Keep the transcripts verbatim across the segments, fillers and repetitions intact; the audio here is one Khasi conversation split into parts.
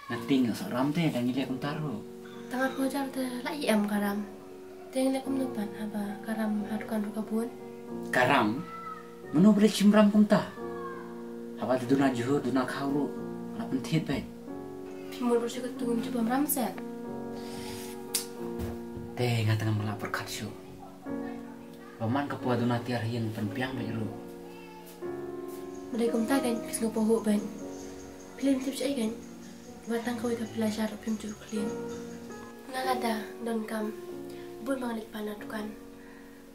Nga tieng ïoh sa ram te, dang ngi leh kumta ruh. Tang arphew hajar te la ïoh em ka ram. Te ngi leh kumno pat haba ka ram ha dukan ruh ka bun. Ka ram? Mano ba leh shim ram kumta? Haba te duna jhur, duna khaw ruh la pynthied beit. Phi mut ruh sha katu ngim ju bam ram seh. Te nga tang ngam lah pyrkhat shuh. Ba man ka por duna tiar ha ïing pynbiang beit ruh. Ba dei kumta kan, phi sngewbha huh beit. Phi leh tip shaei kan? Ba tang kawei ka phi la shah ruh phim ju khlieh. Nga lada don kam bun ba nga leit pan na dukan.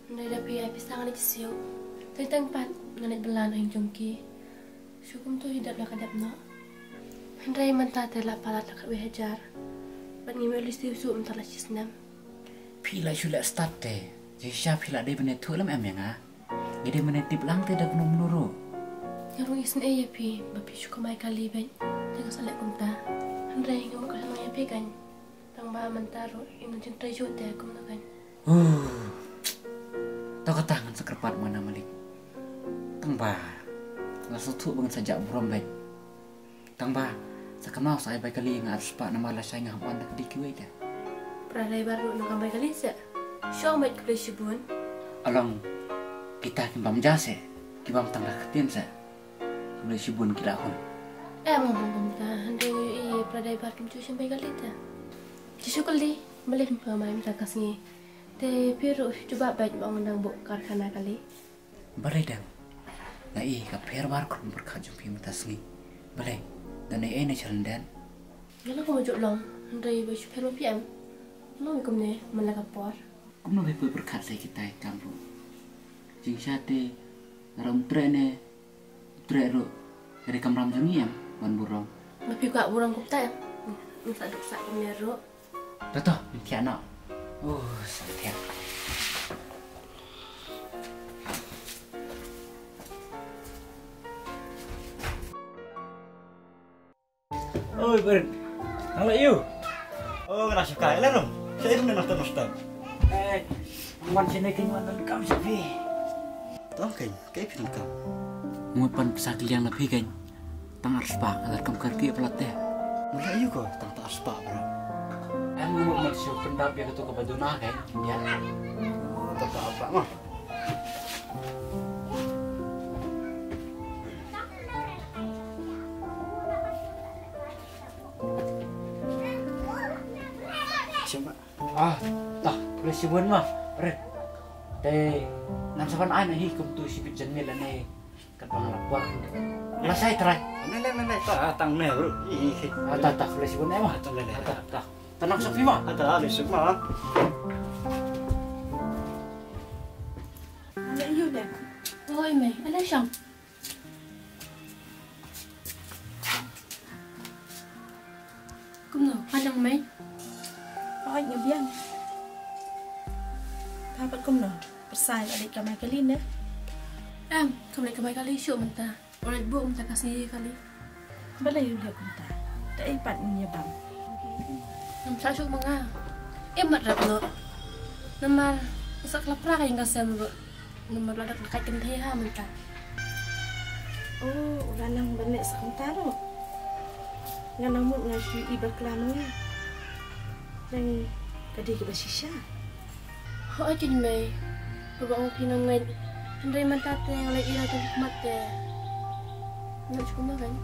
Hynrei da phi ai pisa nga leit siew. Teng teng pat nga leit bylla na ïing jong ki. Shu kumto hi dep la ka dep noh. Hynrei mynta te la palat la khatwei hajar. Bad ngim ïoh leit siew shuh mynta la shi snem. Phi la shu leh start te. Jingshisha phi la dei ban ïathuh lem em ïa nga? Ngi dei ban ïatip lang te da kumno kumno ruh. Nga ruh ngi isynei ïa phi ba phi shu kamai kali beit. Te nga sa leh kumta. Hynrei nga mut ka shnong ïa phi kan. Tang ba mynta ruh ïa nga jingtrei shuh te kumno kan. Huh. To kata ngan sa kyrpad ma na malik. Tang ba nga sngewthuh ba ngan sa jah burom beit. Tang ba sa kynmaw sa ai bai kali nga arspah namar lashai nga hap wan da kali kiwei te. Para dai bar ruh nang kam bai kali seh. Shong beit khublei shibun. Along kita kim bam ja seh, ki bam tang da ktien seh. Khublei shibun ki la hun. Em, ngam hap kumta, hynrei ngi ïohi para dai bar kim ju shim bai kali te. Shu kali, balei phim pynmai mynta ka sngi. Te phi ruh jubab beit ba ngan dang buh karkhana kali. Balei dang? Nga i ka pher bar khlem pyrkhat jong phi mynta sngi. Balei? Don ei ei na shalyndet? Nga la kumjuh long, hynrei ba shu pher ma phi em. Long kumne man la ka por. Kumno phi pyrkhat sa kita i kam ruh? Jingshisha te nga ruh ym treh ne treh ruh. Ka dei kamram jong ngi em ban burom. Ma phi kwah burom kumta em. Ngi sa duk sa kumne ruh. To to, ngin thiah noh. Oh, sa thiah. Oi, Bert. Nang la ïu. Oh, nga la shu kai la rum. Sa ïu na nasta nasta. Eh, wan sini kyn wan donkam sha phi. Tang kyn. Kaei phi donkam? Ngut pan pisa kylliang na phi kein. Tang arspah, agar kam kar ki palat te. Mula ïu ko tang ta arspah bra. Em ngut man shu pyndap ïa katu kaba duna kein. Ïa. Tang ta arspah ma. Shim ba. Ah, tah, khublei shibun ma. Red. Te ngan sa ban ai na hi kumtu shibit janmiet lane katba nga la kwah. Lashai trai. Nai, nai, nai, nai, tah, tang ne, bro. Ih, ih, ih. Ah, tah, tah, khublei shibun eh ma. Ah, tang ne, ne. Ah, tah, tah. Tang nang sa phi ma. Ah, tah, khublei shibun ma. Nai, ïu ne. Oi, mei, ale shang. Kumno, pha dang mei? Hooid, nga biang. Pha pat kumno? Pyrsa ïa ka leit kamai kali ne? Em, kam leit kamai kali shuh mynta. U leit buh mynta ka sngi kali. Balei u leh kumta? Da ei pat ngin ïa bam. Ngam shah shuh ma nga. Em, mat rep noh. Namar sa ka la pra ka ïing ka sem ruh. Namar la dep ka kynthei ha mynta. Oh, u la nang ban leh sa kumta ruh. Nga nang mut nga shu i bakla ma nga. Nang ka dei kaba shisha. Hooid keiñ mei. Kaba ong phi nang ngeit. Hynrei mynta te nga la i na ka khmat te. Nga shu kumno kan.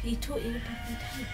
Phi ithuh ïa ka pynthei.